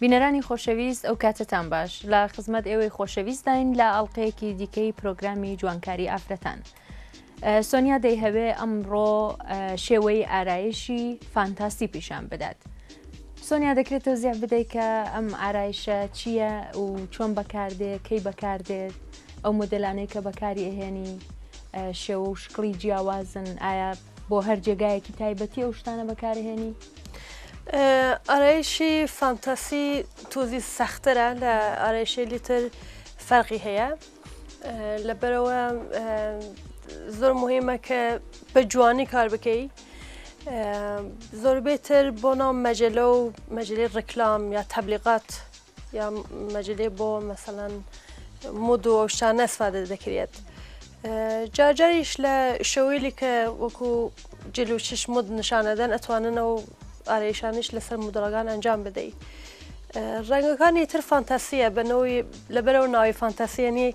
بینەرانی خۆشەویست ئەو کاتەتان باش لە خزمەت ئێوەی خۆشەویستداین لە ئەڵلقەیەکی دیکەی پرۆگرامی جوانکاری ئافرەتان. سۆنیا دەیهەوێ ئەمڕۆ شێوەی ئارایشی فانتاسی پیشان بدات. سۆنیا دەکرێت تەوزیع بدەیت کە ئەم ئارایشە چییە و چۆن بەکاردێ کەی بەکاردێت ئەو مۆدلانەی کە بەکاری ئەهێنی شێوە و شکڵی جیاوازن ئایا بۆ هەر جێگایەکی تایبەتی ئەو شتانە بەکارهێنی؟ ئارایشی فانتاسی تۆزی سەخترە لە ئارایشەیلی تر فەرقی هەیە لەبەرەوە زۆر مهمە کە بە جوانی کار بکەی زۆربەی تر بۆ ناو مەجلە و مەجلی ڕکلام یا تەبلیغات یا مەجلێ بۆ مەسەڵەن مود و ئەو شتانە ئەسفادە دەکرێت جارجاریش لە شەوەیلی کە وەکو جل و چش مود نیشانەدەن ئەتوانن ئەو ئارایشانیش لەسەر مودڵەکان ئەنجام بدەی ڕەنگەکانی تر فانتاسیە بەنەوەی لەبەرەوە ناوی فانتاسیەنی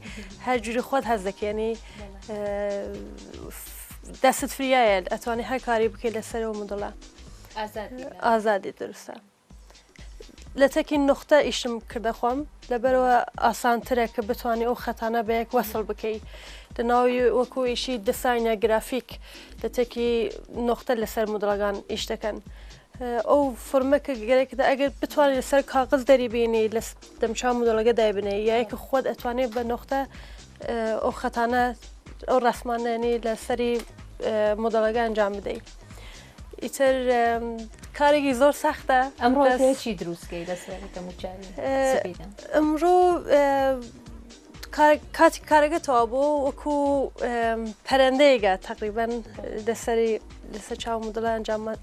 هەر جوری خۆت هەز دەکەنی دەستت فریایە ئەتوانی هەر کاری بکەیت لەسەرەوە مودڵە ئازادی دروستە. لە تەکی نوختە ئیشم کردە خۆم لەبەرەوە ئاسانترە کە بتوانانی ئەو خەتانە بە یەک وەسڵ بکەی لە ناوی وەکو ئیشی دیساین یا گرافیک لە تەکی نوختە لەسەر مودڵەکان ئیش دەکەن ئەو فۆرمە کە گەرەکدا ئەگەر بتوانانی لەسەر کاغز دەری بینی لە دەمچاو مودڵەکە دایبنێ یا یەکە خۆت ئەتوانێت بە نوختە ئەو خەتانە ئەو ڕسمانەنی لەسەری مودڵەکە ئەنجام بدەیت. ئیتر کارێکی زۆر سەختە. ئەمڕۆ تۆ چی دروستکەی لەسەر دەموچاوی سپیدە؟ ئەمڕۆ کاتی کارەکە تەوا بوو وەکو پەرەندەیەگە تقریبان لەسەری لەسەر چاو مدڵە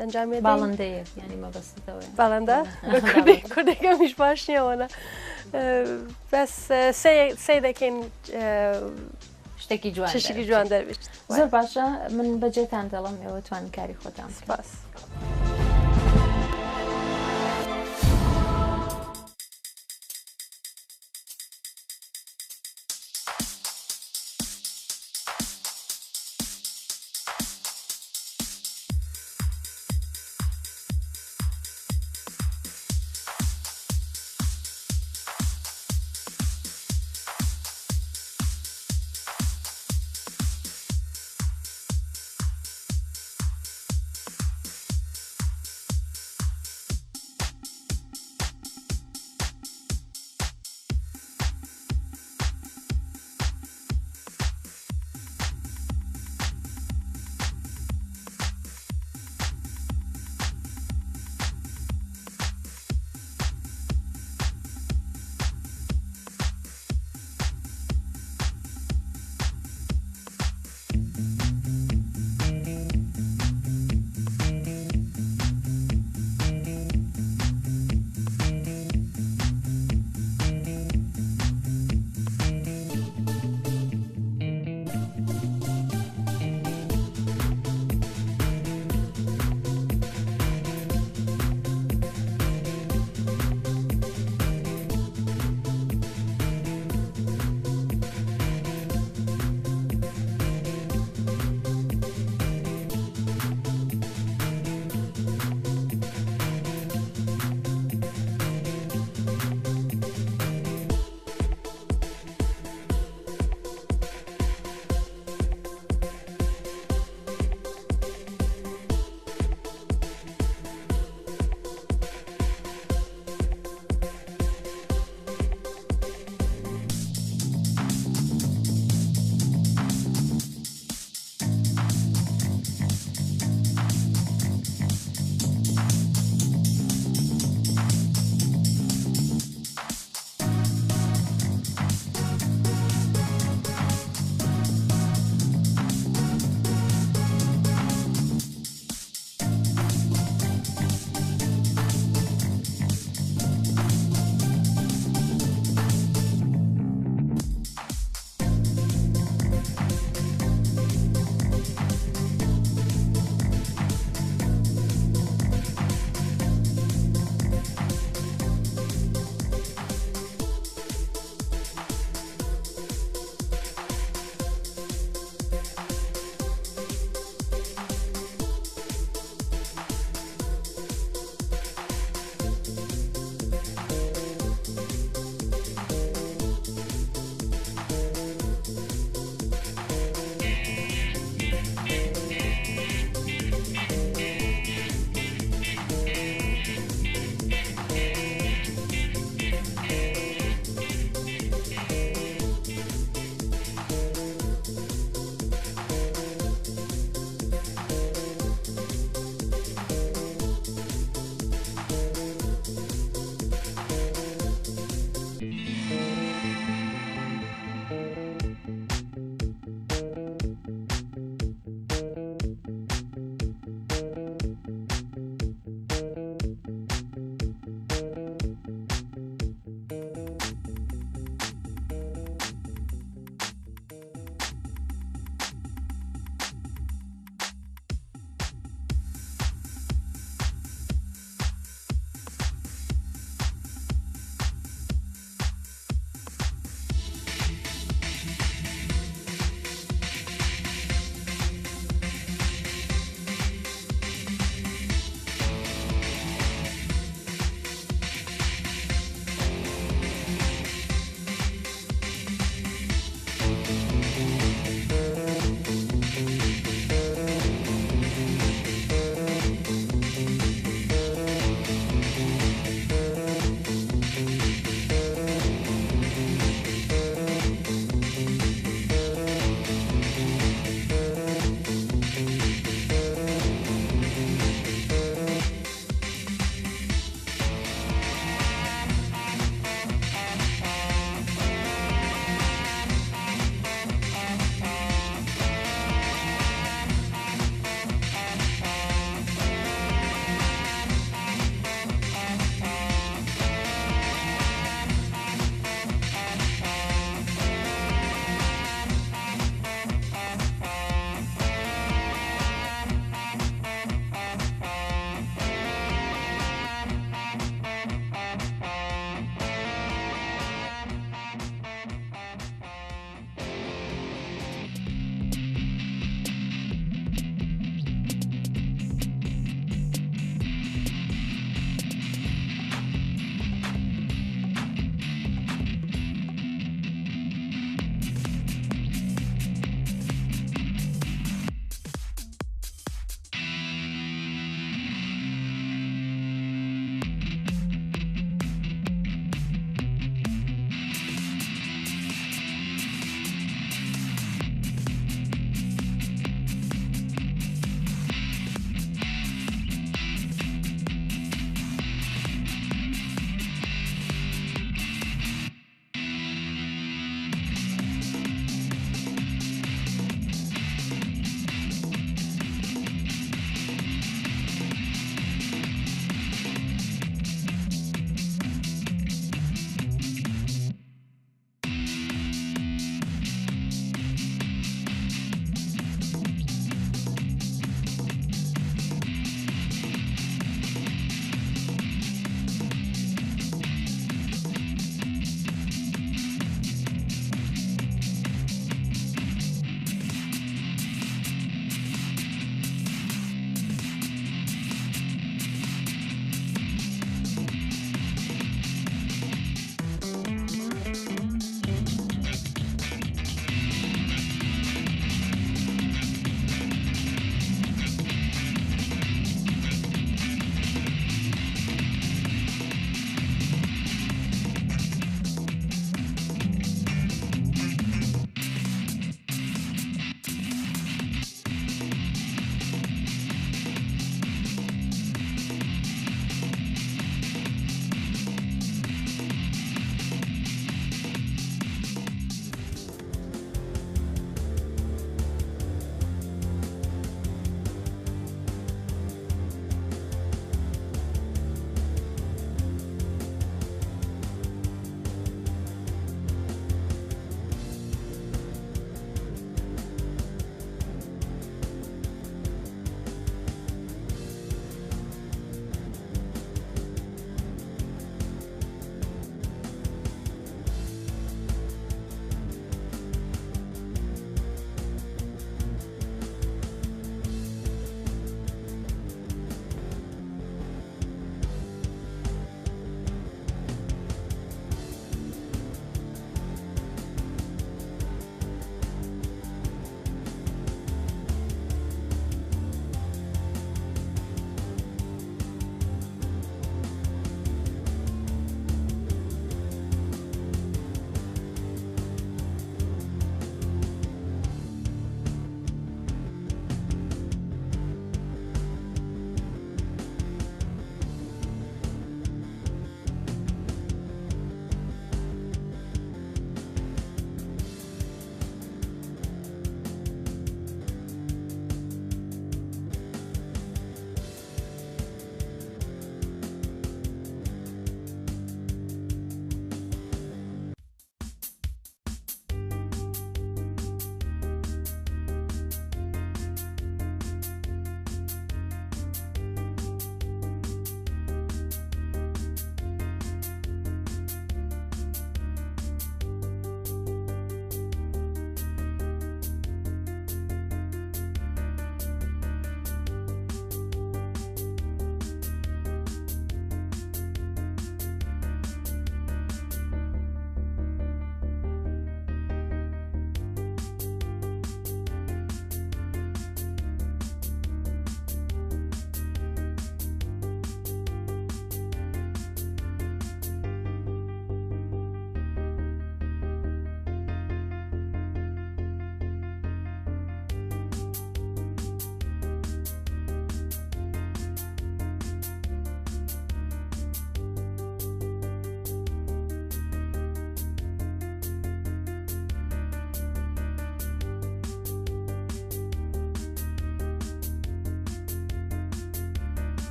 ئەنجامی باڵندەیەک ینی مەبەستەوە باڵندە کوردەکەمیش باش نییەوەە بەس سێ دەکەین شتێکی جوان شتێکی جوان دەربێت زۆر باشە من بەجێتان دەڵم ئێوە توان کاری خۆتان سپاس.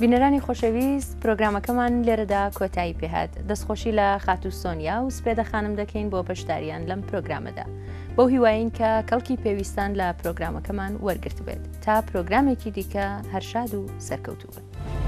بینەرانی خۆشەویست پرۆگرامەکەمان لێرەدا کۆتایی پێهات دەستخۆشی لە خاتوو سۆنیا و سپێدە خانم دەکەین بۆ بەشداریان لەم پرۆگرامەدا بەو هیواین کە کەڵکی پێویستان لە پرۆگرامەکەمان وەرگرتبێت تا پرۆگرامێکی دیکە هەرشاد و سەرکەوتوو بن.